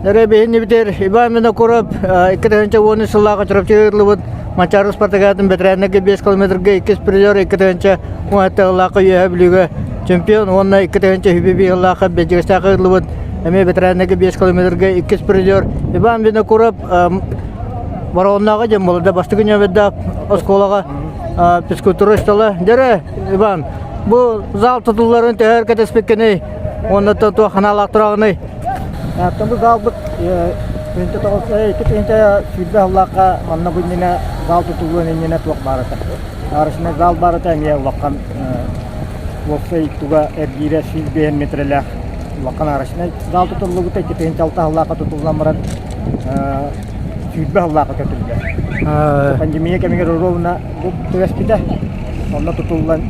Эрэ биһиннибитер Иван Винокуров 2010 сыллааҕы Чурапчыга ыытыллыбыт Манчаары спартакиадатын бэтэрээннэргэ 5 километрга иккис призер, 2017 сыллаахха Үөһээ Бүлүүгэ чемпион уонна 2021 сыллаахха Бэрдьигэстээххэ ыытыллыбыт эмиэ бэтэрээннэргэ 5 километрга иккис призер Иван Винокуров Бороҕоннооҕу диэн буолла бастакы нүөмэрдээх оскуолаҕа физкультура учуутала. Дьэрэ, Иван, бу зал тутулларын төһө өр кэтэспиккиний уонна туох санаалаах тураҕыный? Оттон бу залбыт 2 2020 сыллаахха манна бу иннинэ зал тутуллуон иннинэ туох баар этэ. Арочнай зал баар этэ эмиэ улахан уопсай туга эргиирэ 105 метрэлээх улахан арочнай зал тутуллубута 2006 сыллаахха тутуллан баран 20 сыллаахха көтүллэр. Пандемия кэмигэр ровно бу түбэспитэ. Онно тутуллан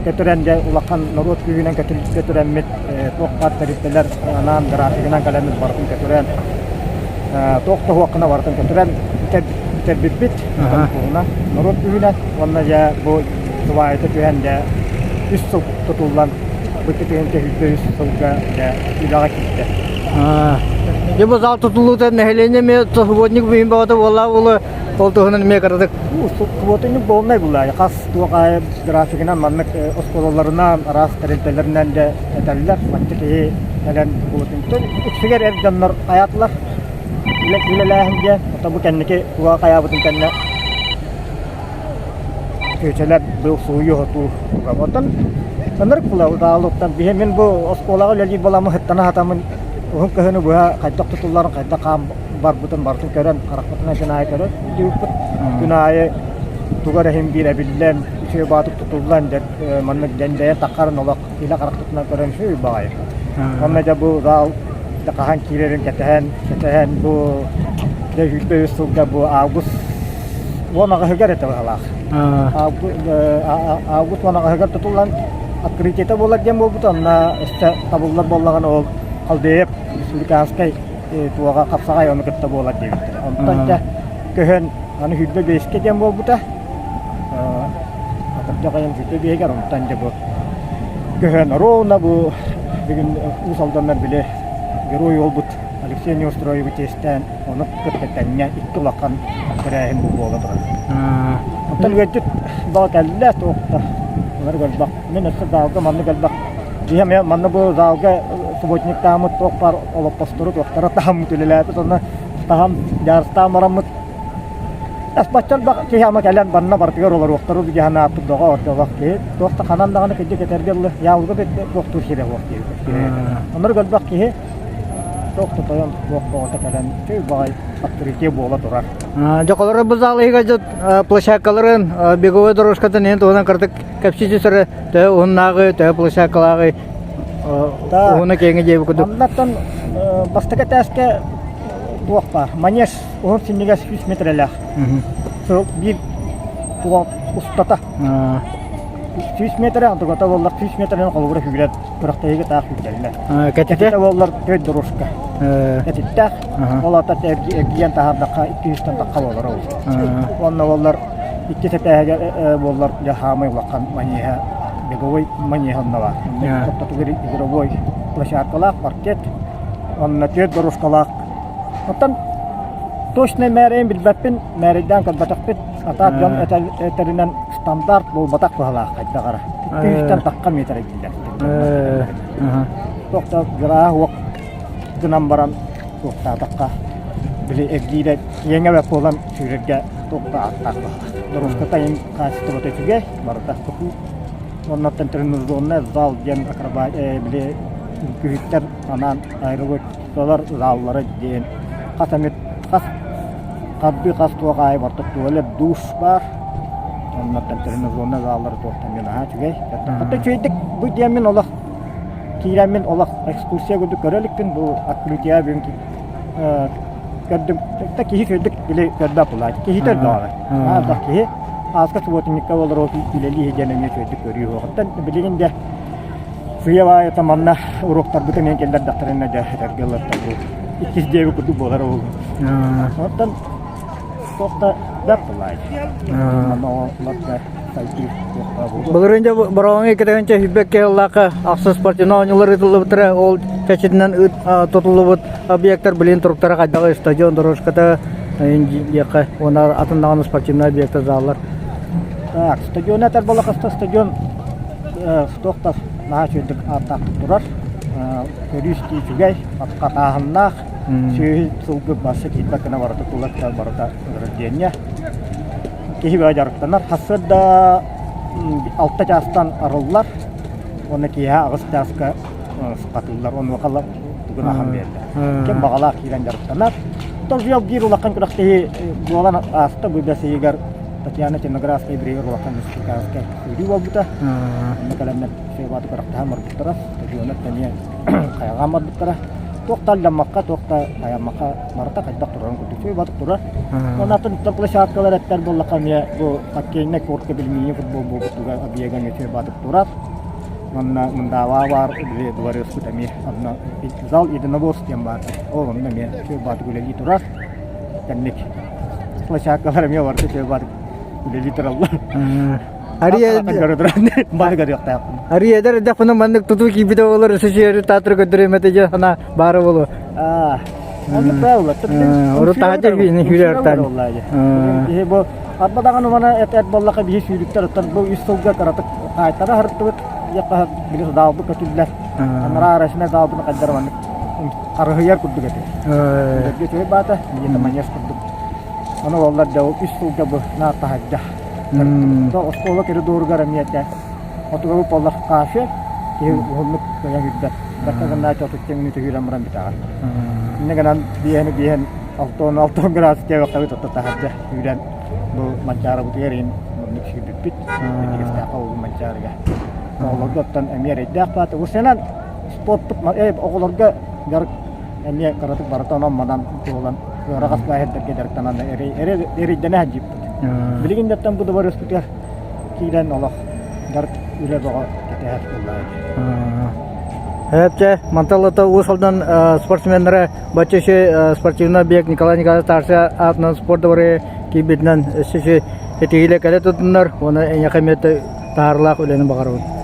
көтүрэн дьэ улахан норуот күүһүнэн көтүрэммит туох баар тэрилтэлэр анаан графигынан кэлэммит барытын көтүрэн туох да уһуоххына барытын көтүрэн бүтэрбиппит норуот күүһүнэн уонна дьэ бу сыбаайата түһэн дьэ үс сыл тутуллан бу 2023 сылга дьэ үлэҕэ киирдэ. Дьэ бу зал тутуллуута нэһилиэнньэ эмиэ субботник быһын бөҕөтө буолла буолуо ол туһунан эмиэ кыратык Субботник буолнай буллаайы хас туох аайы графигынан маннык оскуолаларынан араас тэрилтэлэринэн да этэллэр бачча киһи кэлэн субботниктан үксүгэр эр дьоннор хайаатылар үлэлээһин диэн ото бу кэнники туга хайаабытын кэннэ Көөчөлөр бу сууйуу-сотуу Оттон ынырык була биһи мин бу оскуолаҕа үлэлиир буоламмын сыттана сатаммын уһун кыһыны быһа хайдах тутулларын, хайдах хаан барбытын барытын көрөн, харахпытынан күн аайы көрөн сылдьыбыппыт. Күн аайы туга эрэ иһин биир эбиллэн, үчүгэй баҕатык тутуллан маннык дьэндэйэн таххарын олох илэ харахпытынан көрөн үчүгэй баҕайы. Онно дьэ бу зал хаһан киирэрин кэтэһэн, кэтэһэн бу дьэ 23 сылга бу август 18-ыгар этэ быһалаах. Август 18-ыгар тутуллан открытиета буолар диэн буолбута. Онно өссө табыллар буоллаҕына ол Халдеев республиканскай туоҕа хапсаҕай ону кытта буолар диэбиттэрэ. Онтон дьэ көһөн аны 25-кэ диэн буолбута. Атырдьах ыйын 25-гэр онтон дьэ бу көһөн ровно бу бүгүн Уус Алданнар били герой уолбут Алексей Неустроевы чиэстээн Ону кытта тэҥҥэ икки улахан тэрээһин бу буола турар. Оттон үөрдүт баҕа кэллэ туох да олор элбэх. Мин өссө залга маннык элбэх киһи эмиэ манна бу залга субботниктааммыт туох баар олоппостору туохтара таһаммыт үлэлээбит онно таһам дьаарыстаан бараммыт бачча элбэх киһи ама кэлэн банна барытыгар олоруохтару дии санааппыт доҕоор олох киһи туох да ханан даҕаны кырдьык этэргэ дылы яалга туохтуур сирэ суох диэбит Оннук элбэх киһи Туох да тойон туох оҕото кэлэн үчүгэй баҕайы открытие буола турар. Дьоколоро бу зал иһигэр площадкаларын, беговой дорожкатын иһин туһунан кыратык кэпсии түсэрэ төһө уһуннааҕый, төһө площадкалааҕый, уһуна киэҥэ диэбит курдук. Маннаттан бастакы этээскэ туох баар, манеж уһун синньигэс 100 метрэлээх. Биир туох устата 100 метрэ, антыгата буоллар 100 метрэнэн холобура сүүрэн күрэхтэһиигэ таах күүтэллэр. Кэтитэ? буоллар төрт дорожка. Кэтиттээх. Ол ата эргийэн таһаардахха 200-тэн тахха буолар ол. Уонна буоллар иккис этээһигэр буоллар дьэ хаамай улахан манеһа беговой манеһа онно баар. Ортотугар игровой площадкалаах паркет. Онно түөрт дорожкалаах. Оттон точно мээрэйин билбэппин, мээрэйдээн көрбөтөхпүт. Атаат дьон этэринэн стандарт буолбатах быһалаах хайдах эрэ. 200-тэн тахха метр дииллэр. Туох да гырааһа уох гынан баран туохтаатахха били эргиирэ киэҥэ бэрт буолан сүүрэргэ туох да ааттаах быһалаах. Дорожката иһин хаачыстыбата үчүгэй, барыта тутуу. Оннуттан тренажерный зал диэн акробат били үҥкүүһүттэр анаан аэробикалар заллара диэн хас эмит хас хардыы хас туох аайы барыта туалет, душ баар. Оннуттан тренажерный заллары туохтан диэн наһаа үчүгэй. Хата үчүгэйдик бу диэммин олох киирэммин олох экскурсия курдук көрө иликпин. Бу открытие бүгүн көрдүм. Да киһи үчүгэйдик били көрбөт булааччы. Киһитэ өлбөҕө. Наһаа киһи ааска субботникка олорор үлэлии диэн эмиэ үчүгэйдик көрүү суоҕуттан билигин дьэ Сыыйа баайыта манна уруоктарбытын иһин киллэрдэхтэринэ дьэ этэргэ ыллартар бу иккис диэби курдук буолар ол. Оттон туох да бэрт булаай. Манна оҕолор да сайдыы туохтаа буолуо. Былырыын дьэ Бороҕоҥҥо иккитигинчэ сүүрбэккэ сыллаахха ахсыс спортивнай оонньуулар ыытыллыбыттара. Ол чэрчитинэн тутуллубут объектар билигин туруктара хайдаҕый стадион дорожката диэххэ уонна атын даҕаны спортивнай объектар заллар. Так, стадион этэр буоллахха стадион туох да наһаа үчүгэйдик ааттаахтык турар. Көрүү-истии үчүгэй, хатааһыннаах, сүөһү сылгы барса киирбэт гына барыта тулар барыта диэҥҥэ. Киһи бөҕө дьарыктанар. Сарсыарда 6 чаастан арыллар уонна киэһэ 8 чааска хатыыллар. Онуоха тугун ахан биэрдэ. Ким баҕалаах киирэн дьарыктанар. Тоже биир улахан күрэхтэһии буолан ааста бу бэс ыйыгар Татьяна Тимографская бириигэр улахан республиканскай сүүрүү буолбута. Онно кэлэннэр Сыабааты күрэхтэһэн барбыттара. Стадиона эмиэ хайаҕаан барбыттара. Туох да алдьаммакка, туох да хайаммакка барыта хайдах турарын курдук Сыабааты турар. Онон атын площадкалар эттэр буоллахха эмиэ бу хоккейнай кортка билимиини футбол буолбутугар объега эмиэ Сыабааты турар. Манна Мындаабаа баар били дворецпут эмиэ онно зал единоборств диэн баар. Ол онно эмиэ Сыабааты үлэлии турар. Кэнник площадкалар эмиэ барыта Сыабааты үлэлии тураллар. Ария Бары көрүөхтээхпин. Ария эдэр эрдэхпинэ маннык тутуу киирбитэ буолар өссө сиэри таатыры көрдөрүөм этэ дьэ санаа баара буолуо. Аа. Оннук баа Урут таһырдьа биини сүүрэр Киһи бу арба даҕаны мана эт эт буоллаха биһи сүүрүктэр оттон бу үс сылга кыратык хаайтара сырыттыбыт диэххэ били даалбыт көтүллэр. Анараа арасына даалбыны хайдар маннык харыһыйар курдук этэ. Үөргэ үчүгэй баата, биһиэтэ маньяс курдук. Ону буоллар дьэ үс сылга бу наар таһырдьа. Оскуола коридоругар эмиэ этэ. Хотугу буоллар кафе, киһи уһуннук кыайан киирбэт. Бэркэ гыннааччы отучча мүнүүтэ киирэн баран бүтэҕэр. Инньэ гынан биэһини биэһин алтон алтон градус диэбэккэбит отто таһырдьа киирэн бу Манчаарыбытыгар иһин маннык сүүрбүппүт. Итигэстээх ол Манчаарыга. Оҕолорго оттон эмиэ эрэйдээх баата. Усенан спортпут оҕолорго дьарык эмиэ кыратык барыта онон-манан туолан ыараҕас бааһырдарга дьарыктанан эрэйдэнэ сылдьыбыппыт. Билигин да оттон бу дыбарыаспытыгар киирэн олох дьарык үлэ бөҕө кэтэһэр буоллаҕа. Эпчэ, манталата Уус Алдан спортсменнара бачча спортивный объект Николай Николаевич Тарсия аатынан спорт дворе киирбитинэн өссө этиһиилэ кэлэ тутуннар уонна эйиэхэ эмиэ таһаарылаах үлэни баҕарабын.